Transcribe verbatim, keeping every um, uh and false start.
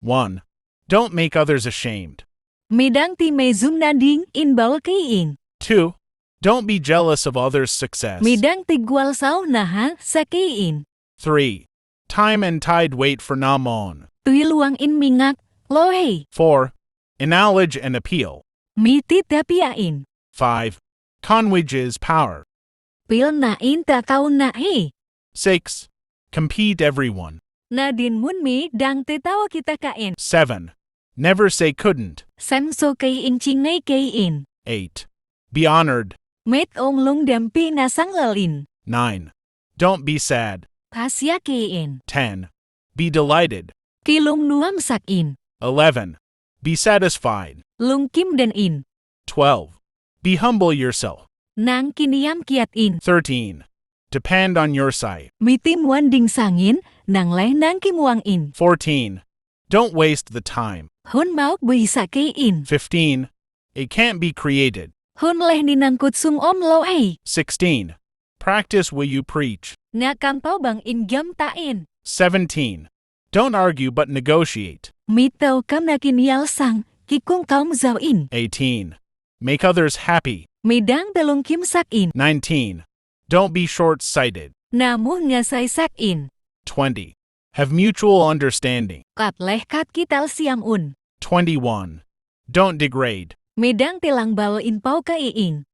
One. Don't make others ashamed. Mi dang ti mezum na ding in bawl kei in. Two. Don't be jealous of others' success. Mi dang ti gual sau na hang sa kei in. Three. Time and tide wait for no man. Tui luang in mi ngak lo ei. Four. Acknowledge and appeal. Mi ti ta pia in. Five. Conwich is power. Pil na in ta tau na hi. Six. Compete everyone. Na din mun mi dang te tau kita ka in. Seven. Never say couldn't. Sang so kei in ci ngei kei in. Eight. Be honored. Met ong lungdam pi na sang lel in. Nine. Don't be sad. Pha sia kei in. Ten. Be delighted. Ki lungnuam sak in. Eleven. Be satisfied. Lungkim den in. Twelve. Be humble yourself. Nang kiniam kiat in. Thirteen. Depend on your side. Mi ti muan ding sang in, nang le nang ki muang in. Fourteen. Don't waste the time. Hun mauk bui sa kei in. Fifteen. It can't be created. Hun le ni nang kut sung om lo ei. Sixteen. Practice what you preach. Na kam pau bang in giam ta in. Seventeen. Don't argue but negotiate. Mi tau kam na kinial sang, ki kung kaum zau in. Eighteen. Make others happy. Mi dang te lungkim sak in. Nineteen. Don't be short-sighted. Na mu nga sai sak in. Twenty. Have mutual understanding. Kat le kat ki tal siam un. Twenty-one. Don't degrade. Mi dang te lang bawl in pau ka i in.